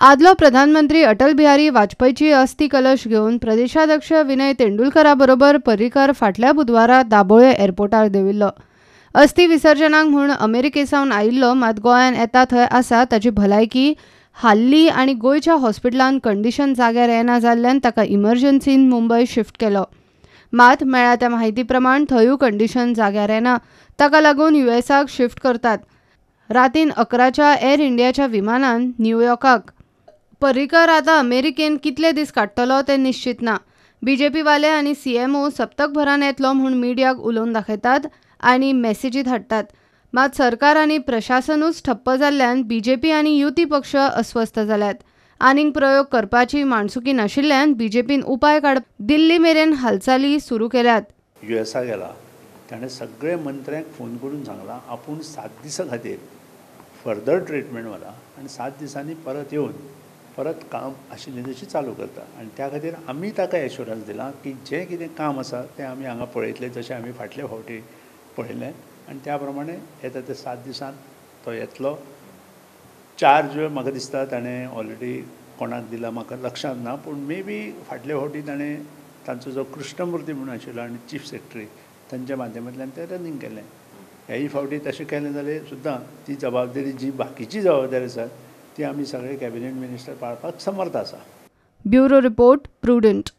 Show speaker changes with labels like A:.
A: आदलो प्रधानमंत्री अटल बिहारी वाजपेयीची अस्थी कलश घेवन प्रदेशाध्यक्ष विनय तेंडुलकरा बरोबर पर्रीकर फाटल्या बुधवारा दाबोळे एअरपोर्टार देंविल्लो. अस्थी विसर्जनाक म्हूण अमेरिकेसावन आयिल्लो, मात गोंयांत येता थंय आसा ताची भलायकी हाल्ली आनी गोंयच्या हॉस्पिटलांत कंडिशन जाग्यार येना जाल्ल्यान ताका इमर्जन्सीन मुंबय शिफ्ट केलो. मात मेळ्ळ्या त्या म्हायती प्रमाण थंयूय कंडिशन जाग्यार येना, ताका लागून युएसाक शिफ्ट करतात. रातीन 11च्या एअर इंडियाच्या विमानान न्यूयॉर्काक. पर्रीकर आतां अमेरिकेन कितले दीस काडटलो तें निश्चित ना. बीजेपीवाले आनी सीएमओ सप्तकभरान येतलो म्हूण मिडियाक उलोवन दाखयतात आनी मॅसेजी धाडटात. मात सरकार आनी प्रशासनूच ठप्प जाल्ल्यान बीजेपी आनी युती पक्ष अस्वस्थ जाल्यात. आनीक प्रयोग करपाची माणसुकी नाशिल्ल्यान बीजेपीन उपाय काड दिल्ली मेरेन हालचाली सुरू केल्यात.
B: युएसा गेला ताणें सगळे मंत्र्यांक फोन करून सांगलां आपूण 7 दिसां खातीर फर्दर ट्रिटमेंट वता आनी 7 दिसांनी परत येवन परत काम आशिल्लें तशें चालू करता. आनी त्या खातीर आमी ताका एश्योरन्स दिलां की जें कितें काम आसा तें आमी हांगा पळयतले, जशें आमी फाटले फावटी पळयलें आनी त्या प्रमाणे येता ते 7 दिसांत तो येतलो. चार्ज म्हाका दिसता ताणें ऑलरेडी कोणाक दिला म्हाका लक्षांत ना, पूण मे बी फाटले फावटी ताणें तांचो जो कृष्णमुर्ती म्हणून आशिल्लो आनी चीफ सेक्रेटरी तांच्या माध्यमांतल्यान तें रनींग केलें. ह्याय फावटी तशें केलें जाल्यार सुद्दां ती जबाबदारी जी बाकीची जबाबदारी आसा ती आमी सगळे कॅबिनेट मिनिस्टर पाळपाक समर्थ आसा.
A: Bureau report, Prudent.